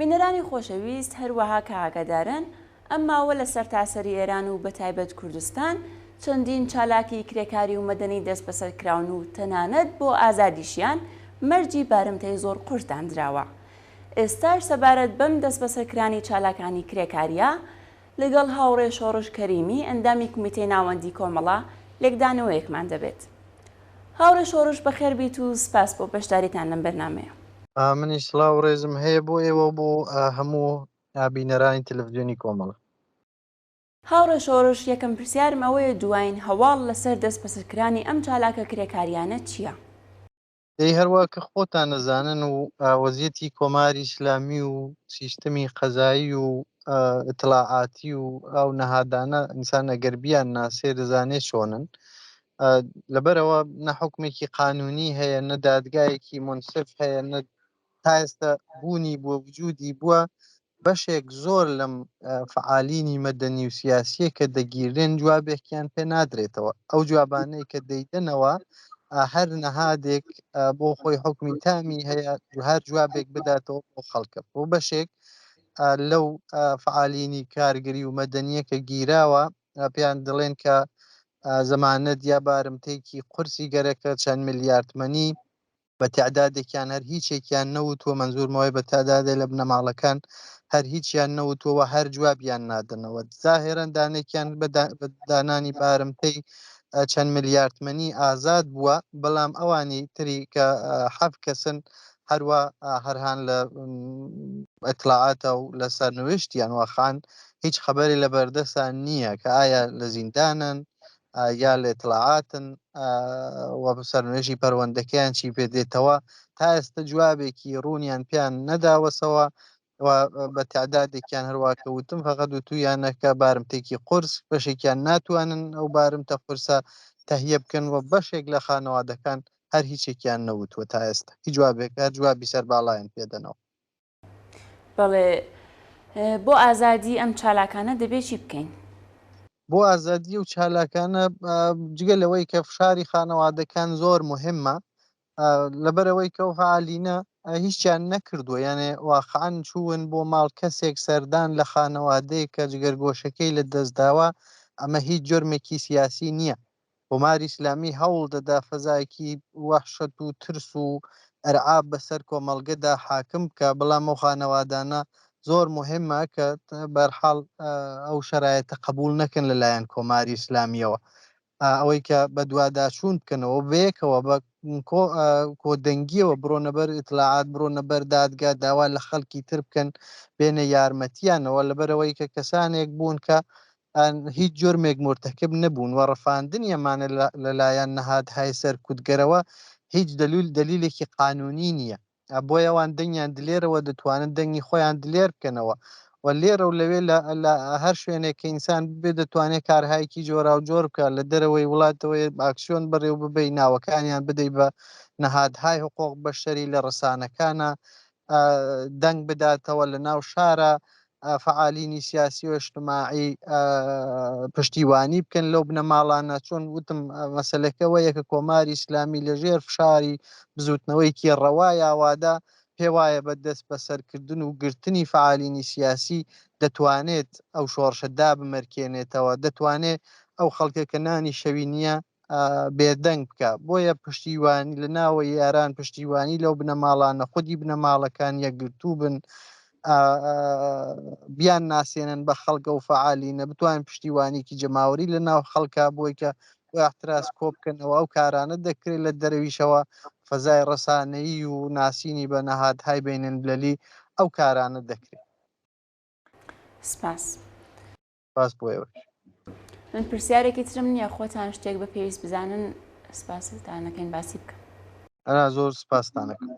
بینەرانی خۆشەویست هەروەها کە ئاگادارن ئەم ماوە لە سەرتاسەری ئێران و بەتایبەت کوردستان چەندین چالاکی کرێکاری و مەدەنی دەستبەسەر کراون و تەنانەت بۆ ئازادیشیان مەرجی بارمتەی زۆر قورس داندراوە. ئێستاش سەبارەت بەم دەستبەسەرکرانی چالاکانی کرێکارییە لەگەڵ هاوڕێ شۆڕش کەریمی ئەندامی کومیتەی ناوەندی کۆمەڵە لێکدانەوەیەکمان دەبێت. هاوڕێ شۆڕش بەخێر بیت و سپاس بۆ بەشداریتان لەم بەرنامەیە. منیش سڵاو و ڕێزم هەیە بۆ ئێوە و بۆ هەموو بینەرانی تەلەفزیۆنی کۆمەڵە. هاوڕێ شۆڕش یەکەم پرسیارم ئەوەیە دواین هەواڵ لەسەر دەستبەسەرکرانی ئەم چالاکە کرێکاریانە چییە؟ دەی هەروا کە خۆتان ئەزانن و وەزیەتی کۆماری ئیسلامی و سیستمی قەزایی و ئیتڵاعاتی و ئەو نەهادانە ئینسان ئەگەر بیان ناسێ دەزانێ چۆنن لەبەرەوە نە حکومێکی قانونی هەیە نە دادگایەکی منسف هەیە نە تا ئێستا بوونی بووە وجودی بووە بەشێک زۆر لەم فەعالینی مەدەنی و سیاسیە کە دەگیرێن جوابێکیان پێ نادرێتەوە ئەو جوابانەی کە دەیدەنەوە هەر نەهادێک بۆ خۆی حکومی تامی هەیە هەر جوابێک بداتەوە بۆ خەڵکە بۆ بەشێک لەو فعالینی کارگری و مەدەنیە کە گیراوە پێیان دەڵێن کە زەمانەت یا بارمتێکی قورسی گەرەکە چەند میلیاردمەنی بە تەعدادێکیان هەر هیچێکیان نەوتووە مەنزورمەوەی بە تەعدادێ لە بنەماڵەکان هەر هیچیان نەوتووە هەر جوابیان نادەنەوە زاهێرەن دانێکیان بە دانانی بارمتەی چەند ملیاردمەنی ئازاد بووە بەڵام ئەوانی تری کە حەف کەسن هەروە هەرهان لە ئەتلاعاتە و لە سەرنوشتیان واخان هیچ خبری لە بەردەسان نییە کە ئایا لە زیندانن یا لە ئیتڵاعاتن و سەرنوێژی پەروەندەکەیان چی پێ دێتەوە تا ئێستا جوابێکی ڕوونیان پێیان نەداوەسەوە و بە تعدادێکیان هەروا کە وتم فقط وتویانە کە بارمتێکی قورس بەشێکیان ناتوانن ئەو بارمتە قورسە تەهیە بکەن و بەشێک لە خانەوادەکان هەر هیچێکیان نەوتووە تا ئێستا هیچ جوابێک هەر جوابی سەرباڵایان پێدەنەوە. بەڵێ بۆ ئازادی ئەم چالاکانە دەبێ چی بکەین؟ بۆ ئازادی و چالاکانە جگە لەوەی کە فشاری خانەوادەکان زۆر مهمە لەبەرەوەی کە ئەو فعالینە هیچیان نەکردووە یانێ واقعا چوون بۆ ماڵ کەسێک سەردان لە خانەوادەیە کە جگەرگۆشەکەی لە دەستداوە ئەمە هیچ جرمێکی سیاسی نییە کۆماری ئیسلامی هەوڵ دەدا فەزایەکی وەحشەت و ترس و ئەرعاب بەسەر کۆمەڵگەدا حاکم بکا، بەڵام ئەو خانەوادانە زۆر موهیمە کە بەرحاڵ ئەو شەرایتە قەبووڵ نەکەن لە لایەن کۆماری ئیسلامییەوە. ئەوەی کە بەدواداچوون بکەنەوە بەیەکەوە بە کۆدەنگییەوە بڕۆنە بەر ئیتلاعات، بڕۆنە بەر دادگا، داوا لە خەڵکی تر بکەن بێنە یارمەتیانەوە، لەبەرئەوەی کە کەسانێک بوون کە هیچ جرمێک مورتەکب نەبوون و ڕفاندنی ئەمانە لەلایەن نەهادهای سەرکوتگەرەوە هیچ دەلیل دەلیلێکی قانونی نییە بۆیە ئەوان دەنگیان دلێرەوە دەتوانن دەنگی خۆیان دلێر بکەنەوە و لێرە و لەوێ لە هەر شوێنێک کە ئینسان بێ دەتوانێت کارهایکی جۆرا و جۆر بکە لە دەرەوەی وڵاتەوەی ئاکسیۆن بەڕێو ببەی ناوەکانیان بدەی بە نەهادهای حقوق بەشەری لە ڕسانەکانە دەنگ بداتەوە لە ناو شارە فەعالینی سیاسی و اجتماعی پشتیوانی بکەن لەو بنەماڵانە چۆن وتم مەسلەکەەوە یەکە کۆماری ئیسلامی لەژێر فشاری بزوتنەوەیکی ڕەوا یاوادا پێوایە بە دەست بەسەرکردن و گرتنی فعالینی سیاسی دەتوانێت ئەو شۆڕشە دابمەرکێنێتەوە دەتوانێت ئەو خەڵکە کە نانی شەوی نییە بێدەنگ بکا بۆیە پشتیوانی لە ناوەی یاران پشتیوانی لەو بنەماڵانە خودی بنەماڵەکان یەکگرتوو بن بیان ناسێنن بە خەڵکە و فعالینە بتوان پشتیوانێکی جەماوەری لە ناو خەڵکە بۆی کە احتراز کۆ بکەنەوە ئەو کارانە دەکرێت لە دەرەویشەوە فەزای ڕسانەیی و ناسینی بە نەهادهای بینن لەلی ئەو کارانە دەکرێت. سپاس. سپاس بۆ ئێوەش. من پرسیارێکی ترم نییە خۆتان شتێک بە پێویست بزانن سپاستان ئەکەین باسی بکەن. ئەرا زۆر سپاستان ئەکەم.